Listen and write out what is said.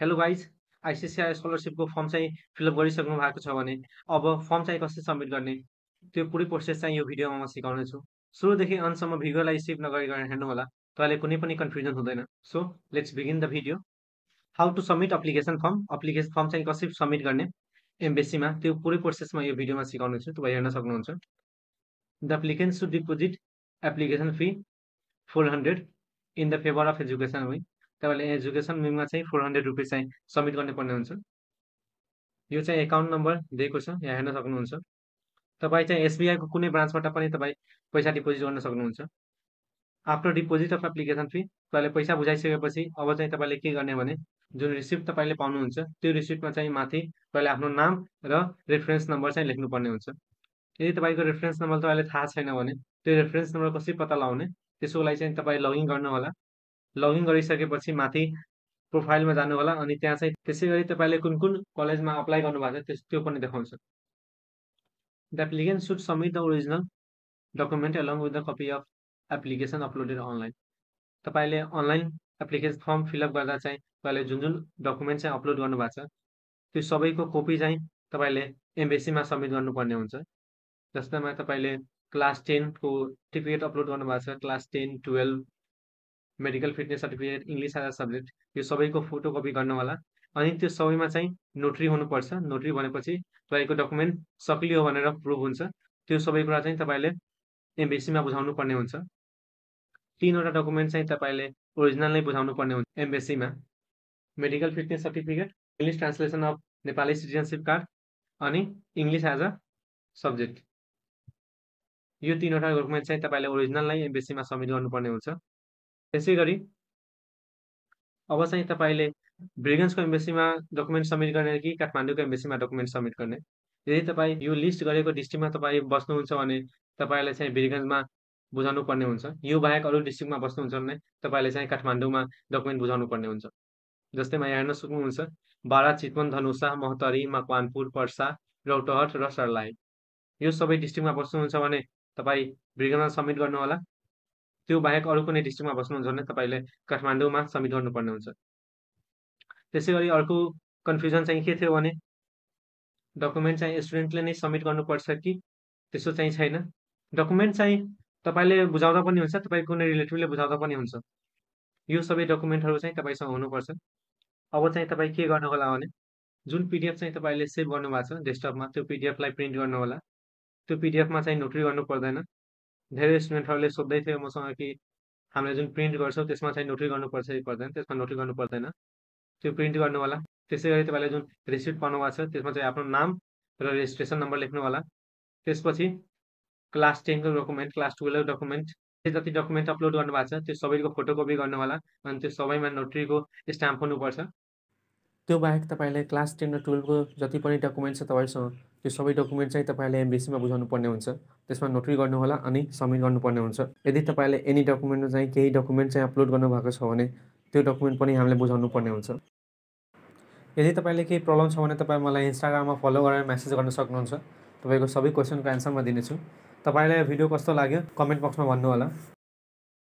Hello guys आइसिसिआई स्कलरसिपको form चाहिँ fill up गरिसक्नु भएको छ भने अब फर्म चाहिँ कसरी सबमिट गर्ने त्यो पुरै प्रोसेस चाहिँ यो भिडियोमा म सिकाउनेछु। सुरुदेखि अन्तसम्म भिडियोलाई स्किप नगरिकन हेर्नु होला, तपाईँले कुनै पनि कन्फ्युजन हुँदैन। So let's begin the video. How to submit application form, application form चाहिँ कसरी सबमिट गर्ने एमबेसीमा, त्यो पुरै प्रोसेसमा यो भिडियोमा सिकाउनेछु, तपाईँ हेर्न सक्नुहुन्छ। The applicant should deposit application fee 400 in the favour of education wing. तपाईँले एजुकेसन विङमा चाहिँ 400 रुपिस चाहिँ सबमिट गर्नुपर्ने हुन्छ। यो चाहिँ एकाउन्ट नम्बर दिएको छ, यहाँ हेर्न सक्नुहुन्छ। तपाईँ चाहिँ एसबिआईको कुनै ब्रान्चबाट पनि तपाईँ पैसा डिपोजिट गर्न सक्नुहुन्छ। After deposit of application fee, तपाईँले पैसा बुझाइसकेपछि अब चाहिँ तपाईँले के गर्ने भने जुन रिसिप्ट तपाईँले पाउनुहुन्छ त्यो रिसिप्टमा चाहिँ माथि तपाईँले आफ्नो नाम र रेफरेन्स नम्बर चाहिँ लेख्नुपर्ने हुन्छ। यदि तपाईँको रेफरेन्स नम्बर तपाईँलाई थाहा छैन भने त्यो रेफरेन्स नम्बर कसरी पत्ता लगाउने, त्यसको लागि चाहिँ तपाईँ लगइन गर्नु होला। लगइन गरिसकेपछि माथि प्रोफाइलमा जानु होला अनि त्यहाँ चाहिँ त्यसै गरी तपाईँले कुन कुन कलेजमा अप्लाई गर्नुभएको छ त्यो पनि देखाउँछ। The applicant should submit the original document along with the copy of application uploaded online. तपाईँले अनलाइन एप्लिकेसन फर्म फिलअप गर्दा चाहिँ तपाईँले जुन जुन डकुमेन्ट चाहिँ अपलोड गर्नुभएको छ त्यो सबैको कपी चाहिँ तपाईँले एमबेसीमा सबमिट गर्नुपर्ने हुन्छ। जस्तैमा तपाईँले क्लास 10 को सर्टिफिकेट अपलोड गर्नुभएको छ, class 10, 12 medical fitness certificate, English as a subject, यो सबैको फोटोकपी गर्नु होला। अनि त्यो सबैमा चाहिँ नोटरी हुनुपर्छ। नोटरी भनेपछि तपाईँको डकुमेन्ट सक्लियो भनेर प्रुभ हुन्छ। त्यो सबै कुरा चाहिँ तपाईँले एमबेसीमा बुझाउनु पर्ने हुन्छ। 3वटा डकुमेन्ट चाहिँ तपाईँले ओरिजिनल नै बुझाउनु पर्ने हुन्छ एमबेसीमा। Medical fitness certificate, English translation of Nepali citizenship card अनि इङ्ग्लिस एज अ सब्जेक्ट, यो 3वटा डकुमेन्ट चाहिँ तपाईँले ओरिजिनल नै एमबेसीमा सबमिट गर्नुपर्ने हुन्छ। त्यसै गरी अब चाहिँ तपाईँले ब्रिगन्सको एम्बेसीमा डकुमेन्ट सबमिट गर्ने कि काठमाडौँको एम्बेसीमा डकुमेन्ट सबमिट गर्ने। यदि तपाईँ यो लिस्ट गरेको डिस्ट्रिक्टमा तपाईँ बस्नुहुन्छ भने तपाईँलाई चाहिँ ब्रिगन्समा बुझाउनु पर्ने हुन्छ। यो बाहेक अरू डिस्ट्रिक्टमा बस्नुहुन्छ भने तपाईँले चाहिँ काठमाडौँमा डकुमेन्ट बुझाउनु पर्ने हुन्छ। जस्तैमा यहाँ हेर्न सक्नुहुन्छ, बारा, चितवन, धनुषा, महोत्तरी, मकवानपुर, पर्सा, रौतहट र सर्लाही, यो सबै डिस्ट्रिक्टमा बस्नुहुन्छ भने तपाईँ ब्रिगन्समा सबमिट गर्नु होला। त्यो बाहेक अरू कुनै डिस्ट्रिक्टमा बस्नुहुन्छ भने तपाईँले काठमाडौँमा सबमिट गर्नुपर्ने हुन्छ। त्यसै गरी अर्को कन्फ्युजन चाहिँ के थियो भने डकुमेन्ट चाहिँ स्टुडेन्टले नै सबमिट गर्नुपर्छ कि त्यसो चाहिँ छैन। डकुमेन्ट चाहिँ तपाईँले बुझाउँदा पनि हुन्छ, तपाईँको कुनै रिलेटिभले बुझाउँदा पनि हुन्छ। यो सबै डकुमेन्टहरू चाहिँ तपाईँसँग हुनुपर्छ। अब चाहिँ तपाईँ के गर्नु होला भने जुन पिडिएफ चाहिँ तपाईँले सेभ गर्नुभएको छ डेस्कटपमा त्यो पिडिएफलाई प्रिन्ट गर्नु होला। त्यो पिडिएफमा चाहिँ नोटरी गर्नु पर्दैन। धेरै स्टुडेन्टहरूले सोध्दै थियो मसँग कि हामीले जुन प्रिन्ट गर्छौँ त्यसमा चाहिँ नोटरी गर्नुपर्छ कि पर्दैन, त्यसमा नोटरी गर्नु पर्दैन। त्यो प्रिन्ट गर्नु होला। त्यसै गरी तपाईँले जुन रिसिप्ट पाउनु भएको छ त्यसमा चाहिँ आफ्नो नाम र रेजिस्ट्रेसन नम्बर लेख्नु होला। त्यसपछि क्लास 10 को डकुमेन्ट, क्लास 12 को डकुमेन्ट, जति डकुमेन्ट अपलोड गर्नुभएको छ त्यो सबैको फोटोकपी गर्नु होला अनि त्यो सबैमा नोटरीको स्ट्याम्प हुनुपर्छ। त्यो बाहेक तपाईँले क्लास 10 र 12 को जति पनि डकुमेन्ट छ तपाईँसँग त्यो सबै डकुमेन्ट चाहिँ तपाईँले एमबेसीमा बुझाउनु पर्ने हुन्छ। त्यसमा नोटरी गर्नु होला अनि सबमिट गर्नुपर्ने हुन्छ। यदि तपाईँले एनी डकुमेन्टमा चाहिँ केही डकुमेन्ट चाहिँ अपलोड गर्नुभएको छ भने त्यो डकुमेन्ट पनि हामीले बुझाउनु पर्ने हुन्छ। यदि तपाईँले केही प्रब्लम छ भने तपाईँ मलाई इन्स्टाग्राममा फलो गरेर मेसेज गर्न सक्नुहुन्छ। तपाईँको सबै क्वेसनको एन्सर म दिनेछु। तपाईँलाई भिडियो कस्तो लाग्यो कमेन्ट बक्समा भन्नु होला।